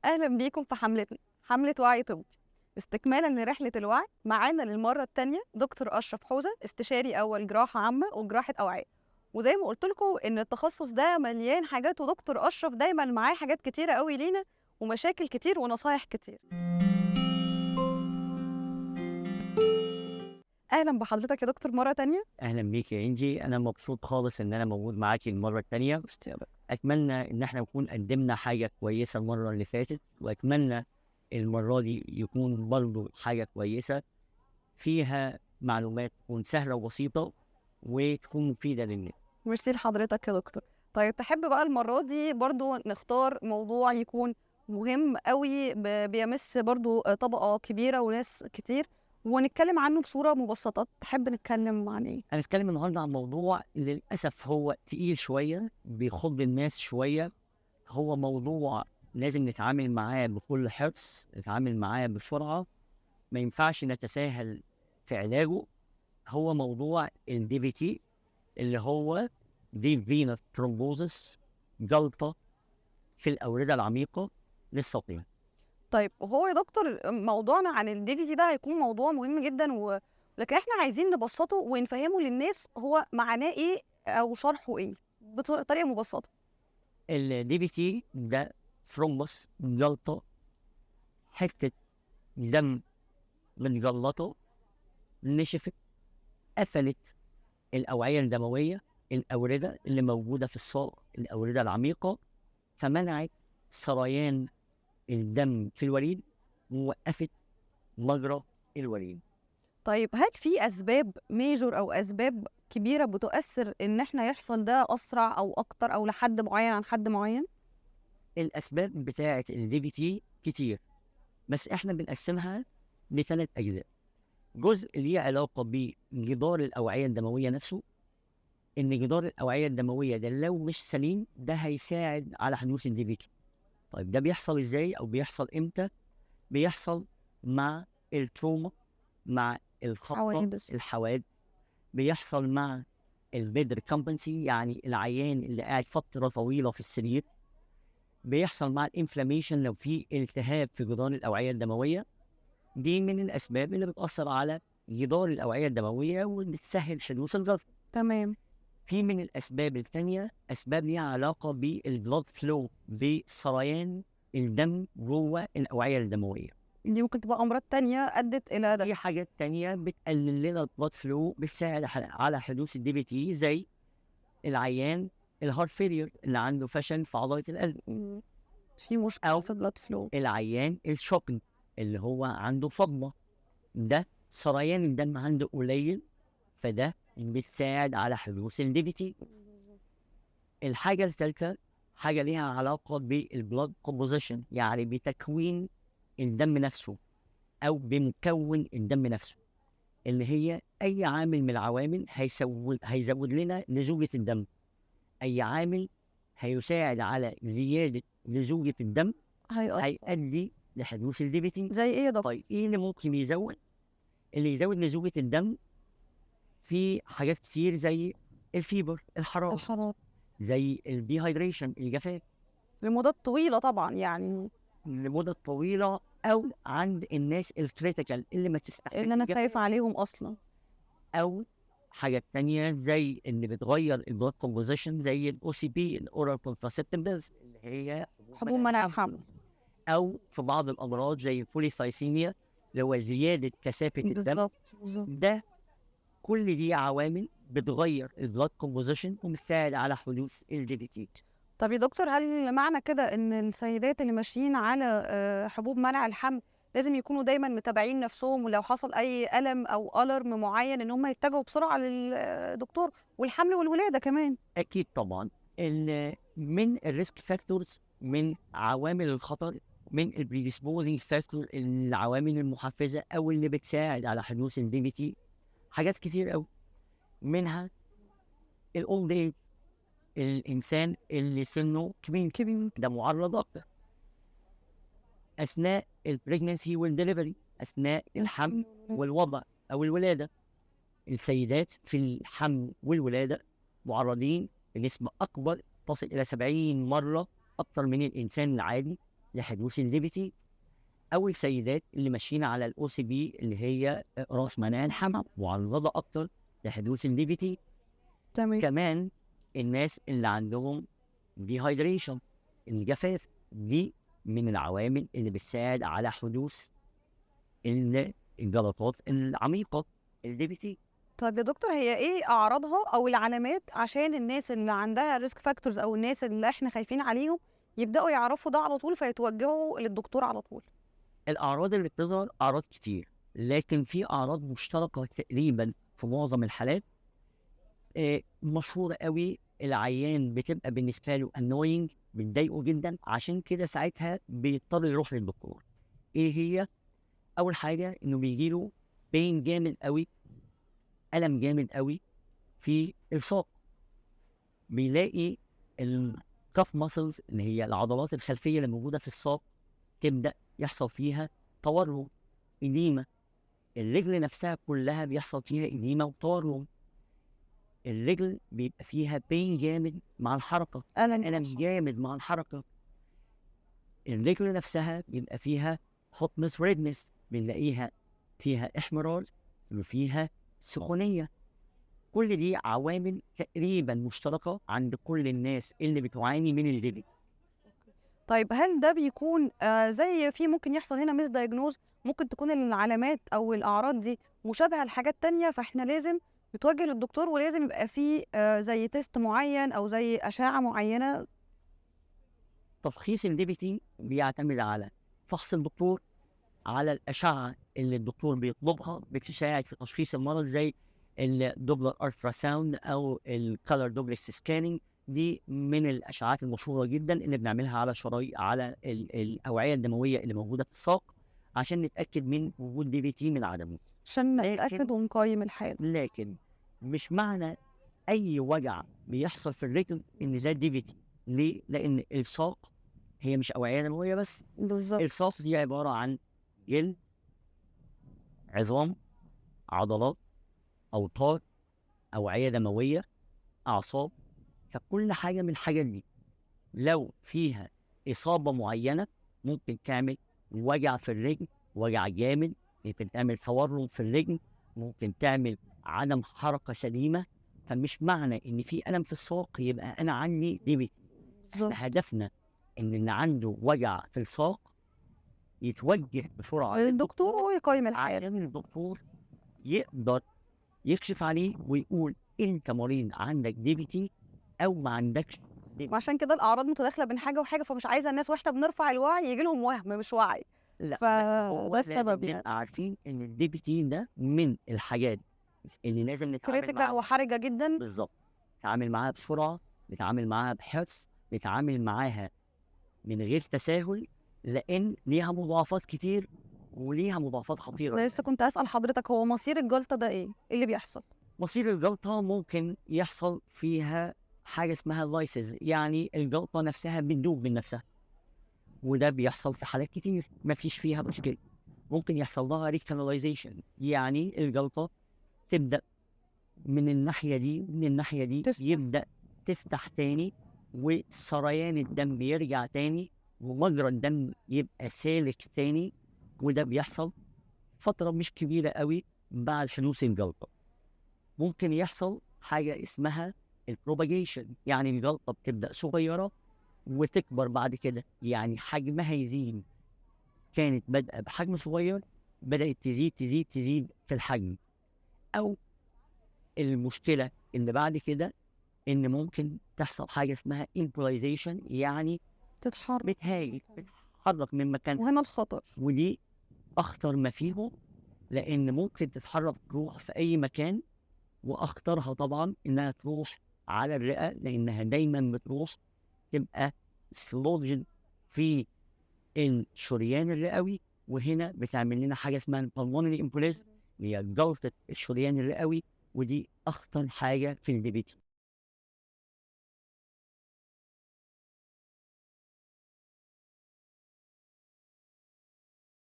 اهلا بيكم في حملتنا، حمله وعي طبي. استكمالا لرحلة الوعي، معانا للمرة الثانية دكتور اشرف حوزة، استشاري اول جراحه عامة وجراحه اوعيه. وزي ما قلت لكم ان التخصص ده مليان حاجات، ودكتور اشرف دايما معاه حاجات كتيرة قوي لينا ومشاكل كتير ونصايح كتير. اهلا بحضرتك يا دكتور مرة تانية. اهلا بيك يا انجي، انا مبسوط خالص ان انا موجود معاكي المرة الثانية. اتمنى ان احنا نكون قدمنا حاجة كويسة المرة اللي فاتت، واتمنى المرة دي يكون برضو حاجة كويسة فيها معلومات تكون سهلة وبسيطة وتكون مفيدة للناس. ميرسي لحضرتك يا دكتور. طيب، تحب بقى المرة دي برضو نختار موضوع يكون مهم قوي، بيمس برضو طبقه كبيرة وناس كتير، ونتكلم عنه بصورة مبسطة. تحب نتكلم عن ايه؟ هنتكلم النهارده عن موضوع للاسف هو تقيل شوية، بيخض الناس شوية. هو موضوع لازم نتعامل معاه بكل حرص، نتعامل معاه بسرعة، ما ينفعش نتساهل في علاجه. هو موضوع ال DVT، اللي هو deep venous thrombosis، جلطة في الاورده العميقة للساقين. طيب، وهو يا دكتور موضوعنا عن ال DVT ده هيكون موضوع مهم جدا، لكن احنا عايزين نبسطه ونفهمه للناس هو معناه ايه او شرحه ايه بطريقة مبسطة. ال DVT ده thrombus، جلطة، حتة دم متجلطه نشفت قفلت الاوعية الدموية، الاورده اللي موجودة في الساق، الاورده العميقة، فمنعت سريان الدم في الوريد ووقفت مجرى الوريد. طيب، هل في اسباب major او اسباب كبيرة بتؤثر ان احنا يحصل ده اسرع او اكتر او لحد معين عن حد معين؟ الاسباب بتاعه ال DVT كتير، بس احنا بنقسمها لثلاث اجزاء. جزء ليه علاقة بجدار الاوعية الدموية نفسه، ان جدار الاوعية الدموية ده لو مش سليم ده هيساعد على حدوث ال DVT. طيب، ده بيحصل ازاي او بيحصل امتى؟ بيحصل مع ال trauma، مع الخبطه، الحوادث، بيحصل مع ال bed recumbency، يعني العيان اللي قاعد فترة طويلة في السرير، بيحصل مع ال inflammation لو في التهاب في جدار الاوعية الدموية. دي من الاسباب اللي بتاثر على جدار الاوعية الدموية وبتسهل حدوث الجلطة. في من الاسباب الثانية اسباب ليها علاقة بال blood flow، بسريان الدم جوه الاوعية الدموية. دي ممكن تبقى امراض تانية ادت الى ده. في حاجات تانية بتقلل لنا ال blood flow، بتساعد على حدوث ال DVT، زي العيان ال heart failure اللي عنده فشل في عضلة القلب، في مشكلة أو في ال blood flow. العيان ال shock اللي هو عنده صدمة، ده سريان الدم عنده قليل، فده بتساعد على حدوث ال DVT. الحاجة الثالثة حاجة ليها علاقة بال blood composition، يعني بتكوين الدم نفسه او بمكون الدم نفسه، اللي هي اي عامل من العوامل هيزود لنا لزوجة الدم. اي عامل هيساعد على زيادة لزوجة الدم هيأثر، هيؤدي لحدوث ال DVT. زي ايه يا دكتور؟ طيب، ايه اللي ممكن يزود؟ اللي يزود لزوجة الدم في حاجات كتير، زي ال fever، الحرارة، الحرارة، زي ال dehydration، الجفاف، لمدات طويلة طبعا يعني، لمدة طويلة، أو عند الناس ال critical اللي ما تستحملش اللي انا الجفاف، خايفة عليهم اصلا. أو حاجات تانية زي اللي بتغير ال blood composition، زي ال OCP، ال oral contraceptive pills، اللي هي حبوب منع الحمل، أو في بعض الأمراض زي ال polycythemia اللي هو زيادة كثافة الدم. بالظبط بالظبط. ده كل دي عوامل بتغير ال blood composition وبتساعد على حدوث ال DVT. طب يا دكتور، هل معنى كده ان السيدات اللي ماشيين على حبوب منع الحمل لازم يكونوا دايما متابعين نفسهم، ولو حصل اي الم او alarm معين ان هم يتجهوا بسرعة للدكتور، والحمل والولاده كمان؟ اكيد طبعا. من ال risk factors، من عوامل الخطر، من ال predisposing factor، العوامل المحفزه او اللي بتساعد على حدوث ال DVT، حاجات كتير قوي، منها ال old age، الانسان اللي سنة كبير كبير ده معرض اكتر، اثناء ال pregnancy وال delivery، اثناء الحمل والوضع او الولادة. السيدات في الحمل والولاده معرضين بنسبة اكبر تصل الى 70 مرة اكتر من الانسان العادي. لحدوث ال DVT، او السيدات اللي ماشيين على ال OCP اللي هي اقراص منع الحمل، معرضه اكتر لحدوث ال DVT. تمام. كمان الناس اللي عندهم dehydration، الجفاف، دي من العوامل اللي بتساعد على حدوث الجلطات العميقة ال DVT. طيب يا دكتور، هي ايه اعراضها او العلامات عشان الناس اللي عندها risk factors او الناس اللي احنا خايفين عليهم يبداوا يعرفوا ده على طول فيتوجهوا للدكتور على طول؟ الاعراض اللي بتظهر اعراض كتير، لكن في اعراض مشتركة تقريبا في معظم الحالات. مشهورة قوي، العيان بتبقى بالنسبة له annoying، بتضايقه جدا، عشان كده ساعتها بيضطر يروح للدكتور. ايه هي؟ اول حاجة انه بيجي له pain جامد قوي، الم جامد قوي في الساق. بيلاقي ال calf muscles اللي هي العضلات الخلفية اللي موجودة في الساق تبدا يحصل فيها تورم، edema. الرجل نفسها كلها بيحصل فيها edema وتورم. الرجل بيبقى فيها pain جامد مع الحركة، ألم جامد مع الحركة. الرجل نفسها بيبقى فيها hotness redness، بنلاقيها فيها احمرار وفيها سخونيه. كل دي عوامل تقريبا مشتركة عند كل الناس اللي بتعاني من ال DVT. طيب هل ده بيكون زي في ممكن يحصل هنا misdiagnose، ممكن تكون العلامات او الاعراض دي مشابهة لحاجات تانية، فاحنا لازم نتوجه للدكتور ولازم يبقى في زي test معين او زي اشعه معينة؟ تشخيص ال DVT بيعتمد على فحص الدكتور، على الاشعة اللي الدكتور بيطلبها بتساعد في تشخيص المرض، زي ال Doppler ultrasound او ال color duplex scanning. دي من الاشعاعات المشهورة جدا اللي بنعملها على شرايين، على الاوعية الدموية اللي موجودة في الساق، عشان نتاكد من وجود DVT من عدمه، عشان نتاكد ونقيم الحالة. لكن مش معنى اي وجع بيحصل في الرجل ان ده DVT. ليه؟ لان الساق هي مش اوعيه دموية بس. بالظبط. الساق دي عبارة عن جلد، عظام، عضلات، اوتار، اوعيه دموية، اعصاب. فكل حاجة من الحاجات دي لو فيها اصابه معينة ممكن تعمل وجع في الرجل، وجع جامد، ممكن تعمل تورم في الرجل، ممكن تعمل عدم حركة سليمة. فمش معنى ان في الم في الساق يبقى انا عندي DVT. احنا هدفنا ان اللي عنده وجع في الساق يتوجه بسرعة للدكتور ويقيم الحالة، عشان الدكتور يقدر يكشف عليه ويقول انت مريض عندك DVT او ما عندكش. وعشان كده الاعراض متداخلة بين حاجة وحاجه، فمش عايزه الناس واحنا بنرفع الوعي يجي لهم وهم مش وعي. لا، فده السبب. يعني عارفين ان ال DVT ده من الحاجات اللي لازم نتعامل معاها، critical وحرجه جدا. بالظبط، نتعامل معاها بسرعة، نتعامل معاها بحرص، نتعامل معاها من غير تساهل، لان ليها مضاعفات كتير وليها مضاعفات خطيرة. لسه كنت اسال حضرتك، هو مصير الجلطة ده ايه؟ ايه اللي بيحصل؟ مصير الجلطة ممكن يحصل فيها حاجة اسمها lysis، يعني الجلطة نفسها بتدوب من نفسها، وده بيحصل في حالات كتير مفيش فيها مشكلة. ممكن يحصل لها recanalization، يعني الجلطة تبدا من الناحية دي من الناحية دي تفتح. يبدا تفتح تاني، وسريان الدم يرجع تاني، ومجرى الدم يبقى سالك تاني، وده بيحصل فترة مش كبيرة قوي بعد حدوث الجلطة. ممكن يحصل حاجة اسمها ال propagation، يعني الجلطة بتبدا صغيرة وتكبر بعد كده، يعني حجمها يزيد. كانت بادئه بحجم صغير، بدات تزيد تزيد تزيد في الحجم. او المشكلة اللي بعد كده ان ممكن تحصل حاجة اسمها embolization، يعني تتحرك، بتهاجر، بتتحرك من مكانها، وهنا الخطر. ودي اخطر ما فيهم، لان ممكن تتحرك تروح في اي مكان، واخطرها طبعا انها تروح على الرئة، لانها دايما بتروح تبقى lodged في الشريان الرئوي، وهنا بتعمل لنا حاجة اسمها ال pulmonary embolism، اللي هي جلطة الشريان الرئوي، ودي اخطر حاجة في ال DVT.